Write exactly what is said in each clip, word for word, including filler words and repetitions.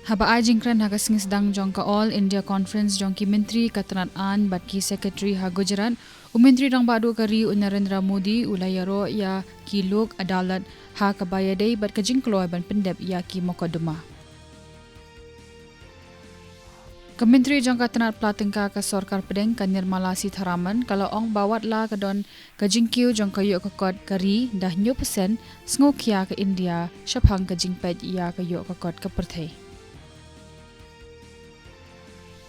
Haba ai jingkren ha ka sngi sdang jong ka All India Conference jong ki Myntri ka tnat ain bad ki Secretary ha Gujarat, u Myntri Rangbah Duh ka ri u Narendra Modi u la ïaroh ïa ki Lok Adalat ha kaba ïadei bad ka jingkloi ban pyndep ïa ki mokotduma. Ka Myntri jong ka tnat pla tyngka ka Sorkar Pdeng ka Nirmala Sitharaman ka la ong ba watla ka don ka jingkiew jong ka ïoh ka kot ka ri da hynñiew percent, sngewkhia ka India shaphang ka jingpeit ïa ka ïoh ka kot ka pyrthei.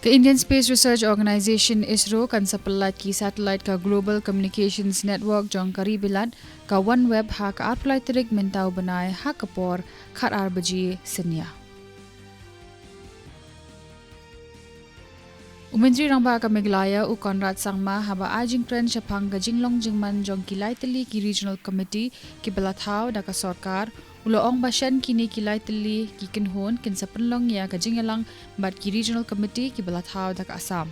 Ka Indian Space Research Organisation, ISRO, kan sa pyllait ki satellite ka Global Communications Network jong ka ri Bilat, ka OneWeb, ha ka arphew lai tarik mynta u bnai ha ka por khatar baje synñia. U Myntri Rangbah ka Meghalaya u Conrad Sangma haba ai jingkren shaphang ka jinglong jingman jong ki lai tylli ki Regional Committee kiba la thaw da ka sorkar, u la ong ba shen kine ki lai tylli ki kynhun kin sa pynlong ïa ka jingïalang bad ki Regional Committee kiba la thaw da ka Assam.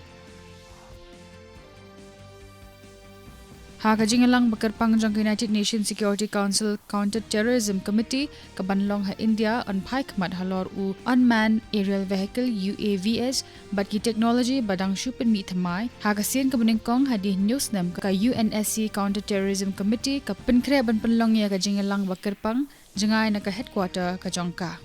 Ha ka jingïalang ba kyrpang jong ka United Nations Security Council Counter Terrorism Committee ka ban long ha India, yn phai khmat halor u Unmanned Aerial Vehicle, U A Vs, bad ki technology ba dang shu pynmih thymmai. Ha ka sien kaba nyngkong hadien hynñiew snem, ka U N S C Counter Terrorism Committee ka pynkhreh ban pynlong ïa ka jingïalang ba kyrpang jngai na ka headquarter ka jong ka.